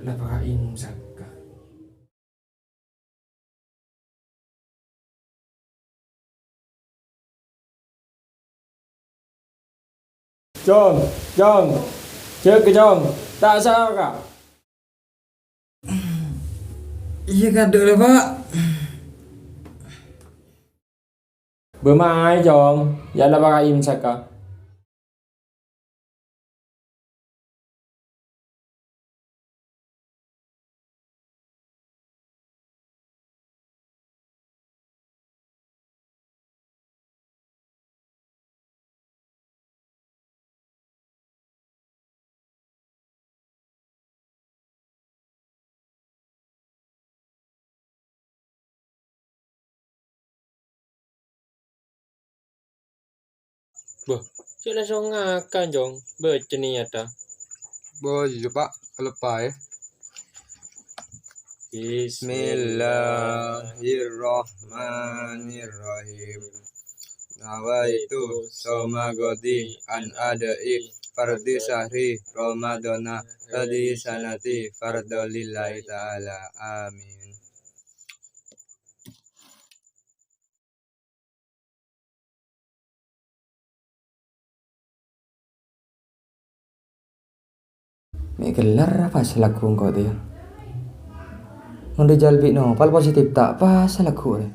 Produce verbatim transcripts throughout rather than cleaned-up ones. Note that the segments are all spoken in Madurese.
La para imsak. Cong, Cong, jâgâ, Cong, ta' sara. Iyâ, kadhu la, Pa'. Bâ' maè, Cong, yâ la para imsak, ka. Bâh, cè' langsung ngakan, Cong. Bâca niyatta. Bâh, iyâ, Pa'. Keleppaè. Bismillahirrahmanirrahim. Nawaitu soma godi an adai fardhi syahri Ramadana hadhi sanati fardhu lillahi ta'ala. Amin. Mè' kellar pas lagghu' engko' tèya. Mon rijal bi' Nopal positif ta' pas lagghu' rè.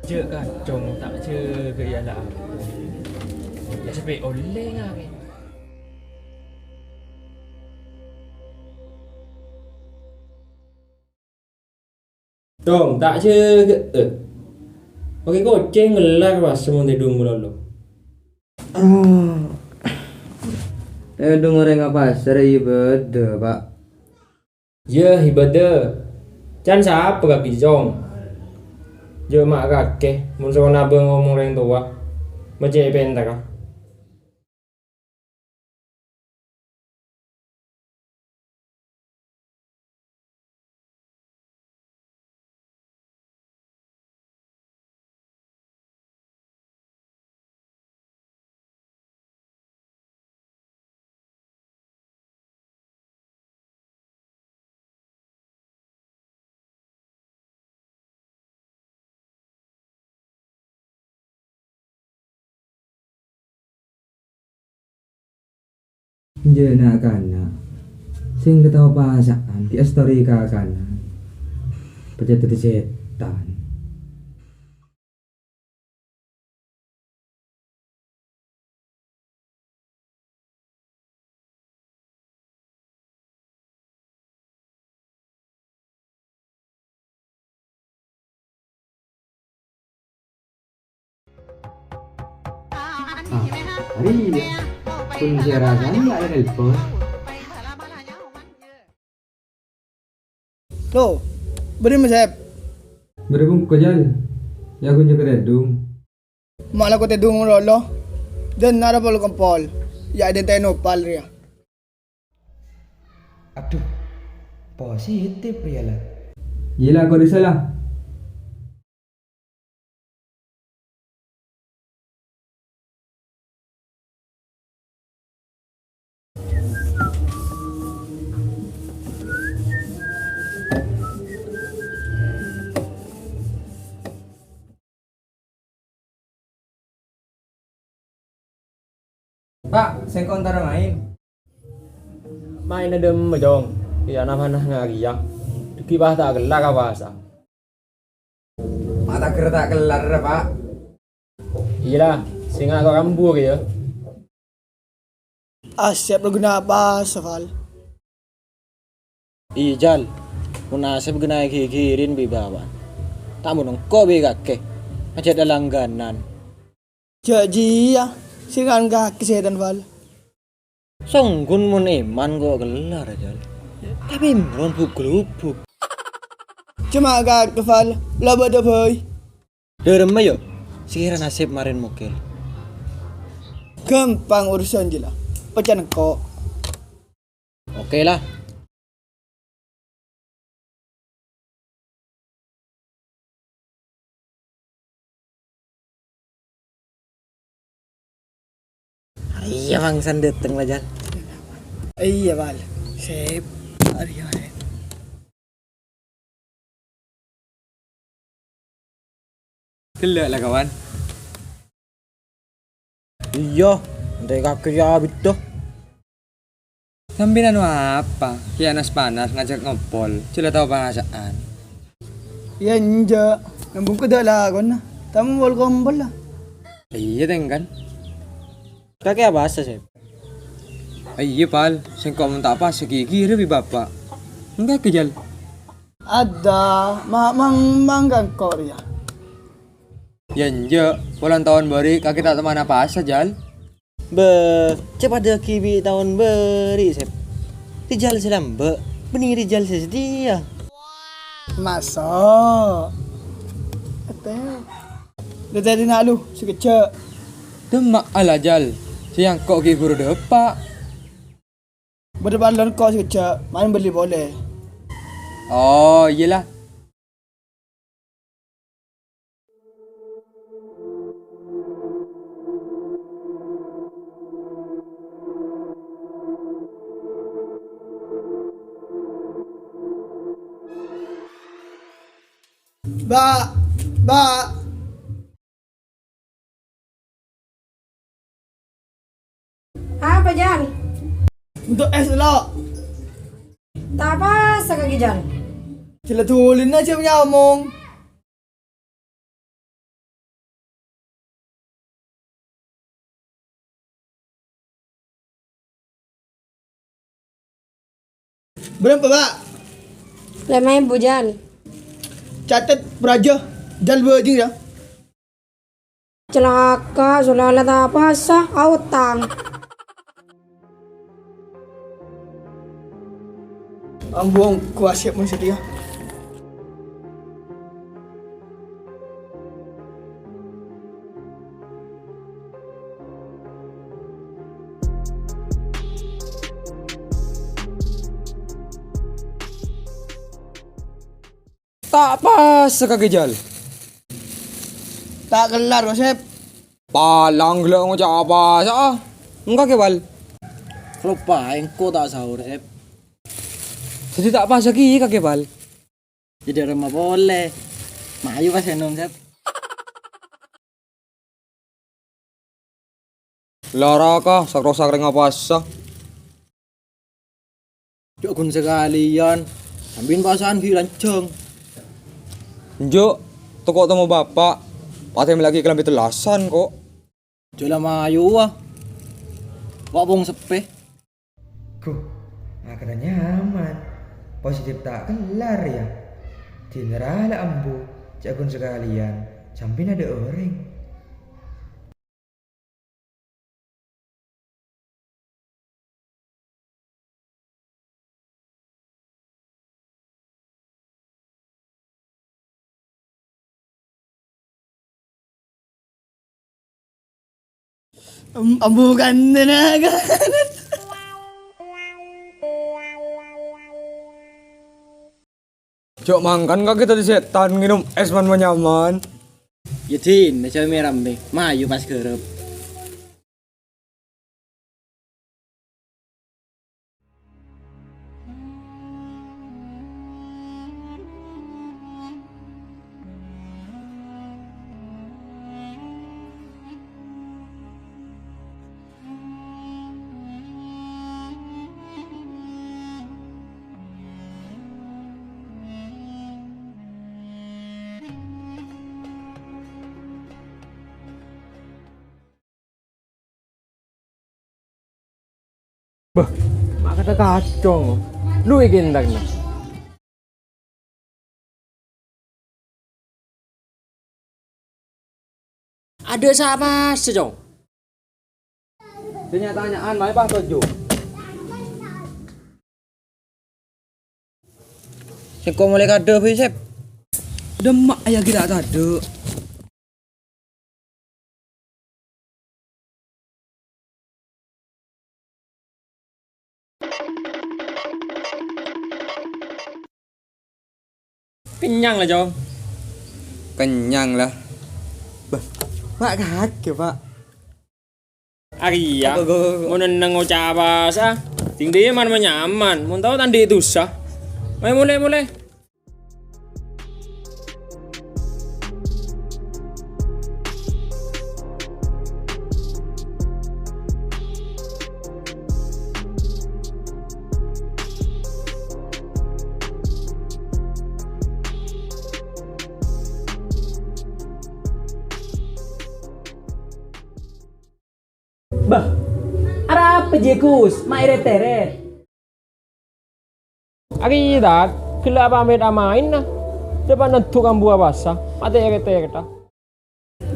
Jhâ' kacong, ta' jâgâ yâ la. Yâ sapè ollè ngakè. Tong, ta' jâgâ, eh. Oke, kocèng ngellar pas mon tèdung malolo. Ah. Tèdung orèng apa? Sèrè ibadah, Pa'. Yâ, ibadah. Can sapa kakè, Cong? Jhâ' ma' kakè, mon soro nabâng omong orèng towa. Ma' cè' pènterra. Enjâ' na'-kana', sè la tao pasa'an, ghi' èstorè kakanan. Pajhât dhâddhi sètan. Ah, arèya. Kun sè rassana la ènelpon. Lo, bâdâ Masep. Bâdâ bungko, Jal. Yâ, ghun jâgâ tèdung. Ma' la ko tèdung malolo. Dân ara pol-kompol. Yâ, dân tènopal rèya. Adhu, positif rèya, la. Iyâ, la, ko dissa, la. Pa', sèngko' entara maèn. Maènna dâmma, Cong? Iyâ, napa-napa ngakèya. Dhâggi' pas ta' kellar ka pasa. Ma' ta' ghâr ta' kellar, Pa'. Iyâ, la, sènga' ko' kambu kèya. Asep rogi napa, Safal? Iyâ, Jal. Mon Asep ghânna èghighiri bi' bâbâna. Ta' mon engko' bi' kakè. Ajâ' dâ' langganan. Jâ' jiyâ, sè ngangghâ sètan, Fal. Songghun mon Iman ko' kellar, Jal. Tapè Imron bu-, glubuk. Coma kakè, Fal, la bâdâ bhâi. Dhâremma, yo, sè kèra nasib marèn mokèl. Ghâmpang urusan jiyâ la. Pècana engko'. Oke lah. Iyâ, bângsan dâteng la, Jal. Iyâ, Pal. Sip. Arèya, arèya. Ghellâ' la, kawan. Iyâ, ènte' kakè ya abit, do. Sampèyan anu apa? Kè panas-panas ngajhâk ngompol, jhâ' la tao parasa'an. Iyâ, enjâ'. Nembung kedâ' lakona. Tamompol-kompol la. Iyâ, tèng kan. Kakè apasa, Sep? Iyâ, Pal. Sèngko' mon ta' apasa ghi-, ghirâ bi' Bapa'. Engghâ, Jal. Adâ, ma-, mang-, mangghâ engko' rèya. Yâ, enjâ'. Polana taon bâri' kakè ta' temman apasa, Jal. Bâ, cè' padâ ghi' bi' taon bâri', Sep. Rijal sè lambâ', bânnè rijal sè satèya. Maso'. Ate. Dâteng dina lu, sakejjhâ'. Dâmma'a la, Jal. Sè èangko' ghi' bhuru dâpa'. Bâdâ parlo engko' sakejjhâ', maèn bâli polè. Oh, iyâ la. Ba', ba'. Apa, Jal? Untuk es, Lo. Ta' apasa kakè, Jal? Jhâ' la dhulina jhâ' nyamong. Bârâmpa, Ba'? Lèma èbu, Jal. Catet, Praja, Jal bâjing, yâ. Calaka', solala ta' apasa, aotang. Ambu ongghu asèp mon satèya. Ta' apasa kakè, Jal? Ta' kellar, Sep. Palang ghellâ' ngoca' apasa, ah. Engghâ kakè, Pal. Kaloppaè engko' ta' saor, Sep. Dhâddhi ta' apasa ghi' kakè, Pal. Jhâ' dâremma polè. Mayu pas ènom, Sep. Laraka, sak-rosak rèng apasa. Jhâ' ghun sakalèyan, sampèyan pasa'an ghi' lanjhâng. Enjâ', tako' temmo Bapa', patè mellèyaghi kalambhi tellasan, ko'. Jhâ' la mayu, wa. Wa' pong seppè. Ghu, makana nyaman. Positif ta' kellar, yâ. Dinarra la ambu, jhâ' ghun sakalèyan, sampèyan adâ' orèng. Em, ambu ganteng, ah, ganteng. Jhâ' mangkana kakè dhâddhi sètan ngènom ès man-manyaman. Yâ, dinna jhâ' mè-rammè, mayu pas ghârâp. Bâh, ma' kata kacong. Lu iki entarna. Adâ' sapa sè, Cong? Sè nya-tanya'an, mayu pas toju'. Sèngko' molaè kadâ', Bi, Sep. Dâmma' ya kira tadâ'. Kennyang la, Cong. Kennyang la. Bâh, ma' kakè, Pa'. Arèya, mon nenneng oca' pasa, dhing-dhiman ma' nyaman, mon tao ta' andi' dhusa. Ayo, molè, molè. Bâh, arapa jiyâ, Gus? Ma' èrèt-èrèt. Arèya, Tad, ghellâ' apamèt amaènna. Dâpa' nandhu' kambuwâ pasa, matè èrèt-èrètta.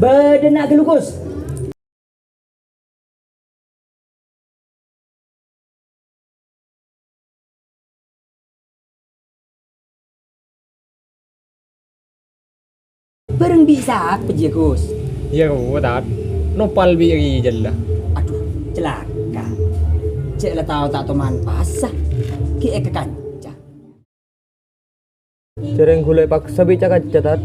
Bâdâna ghâllu, Gus. Bhâreng bi' sapa jiyâ, Gus? Iyâ rowa, Tad. Nopal bi' Rijal la. Adhu, calaka'. Cè' la tao ta' toman pasa. Ghi' èkakanca. Jhâreng ghulâ èpaksa bi' ca-kanca, Tad.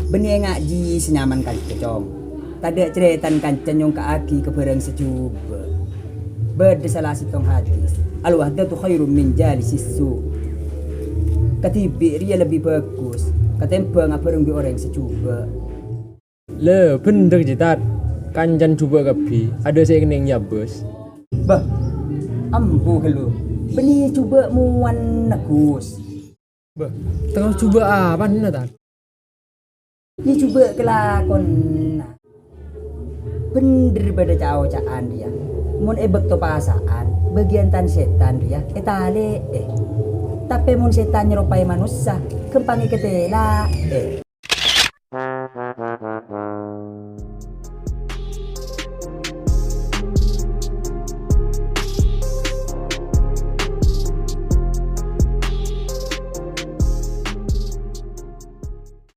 Bânnè ngajhi sè nyaman kanca, Cong. Tadâ' carètana kanca nyongka'aghi ka bhârâng sè jhubâ'. Bâdâ sala sèttong hadis, "Al-wahdatu khairun min jalisis su'." Kadhibi' rèya lebbi bhâghus katèmbhâng abhâreng bi' orèng sè jhubâ'. Lè, bhender, Tad. Kancana jhubâ' kabbhi, adâ' sè kennèng nyabâs. Bâh, ambu ghâllu. Bânnè jhubâ' mowana, Gus. Bâh, terros jhubâ' apana, Tad? Yâ, jhubâ' kalakonna. Bhender bâdâ ca'-oca'an rèya. Mon è bâkto pasa'an, bâgiyân tan-sètan rèya ètalè'è. Tapè mon sètan nyaropaè manossa, ghâmpang èkatèla'è.